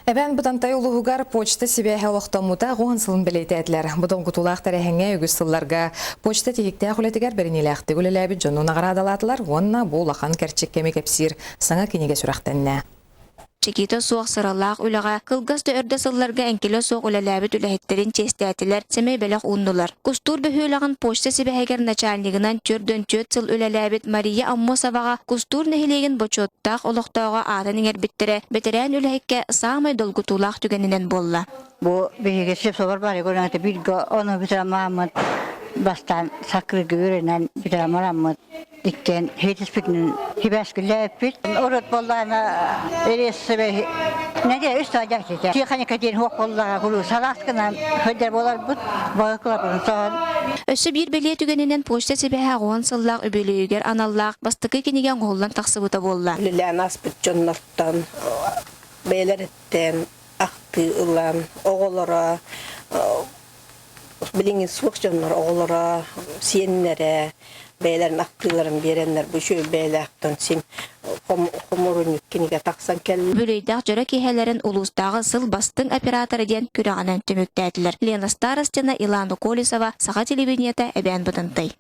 Эбээн Бытантай улууһугар почта сибээһэ олохтоммута 10 сылын бэлиэтээтилэр. Бу долгутуулаах тэрээһиҥҥэ үгүс сылларга почта тиһиктээх үлэтигэр бэриниилээхтик үлэлээбит дьону наҕараадалаатылар уонна бу улахан кэрчик кэми кэпсиир саҥа кинигэ сүрэхтэннэ. Чекита суох сыралаах үлэҕэ, кылгас да өрдө сылларга эҥкилэ суох үлэлээбит үлэһиттэрин чиэстээтилэр, сэмэй бэлэх ууннулар. Кустуур бөһүөлэгин почта сибээһигэр начальнигынан 44 сыл үлэлээбит Мария Аммосоваҕа Кустуур нэһилиэгин бочуоттаах олохтооҕо аатын иҥэрбиттэрэ бэтэрээн үлэһиккэ саамай долгутуулаах түгэнинэн буолла. Бу биһиги Сепсовар бары көрөҥөтө бииргэ ону бүтүрэмааммыт бастаан саккырга үөрэнэн бүтүрэмараммыт иккиэн хитиспитин хибэскиллээппит. Урут буоллаҕына эриэссэбэ нэдиэлэ үс саа дьахсыта. Тиэхиньикэ диэн суох буоллаҕа куруу салааскынан сылдьар буоларбыт, балыкыларбытын соһон. Өссө биир бэлиэ түгэнинэн почта сибээһэ 10 сыллаах үбүлүөйүгэр аналлаах бастакы кинигэ оҥоһуллан тахсыбыта буолла. Үлэлээн ааспыт дьоннортон бэйэлэриттэн ахтыы ылан, оҕолоро билиҥҥи суох дьоннор оҕолоро, сиэннэрэ бэйэлэрин ахтыыларын биэрэннэр бу үчүгэй бэйэлээхтэн син хомуурунньук кинигэ тахсан кэллэ. Бүлүйдээх дьоро киэһэлэрин улуустааҕы сыл бастыҥ оператора диэн күрэҕинэн түмүктээтилэр. Лена Старостина, Илана Колесова, Саха телевидениета, Эбээн Бытантай.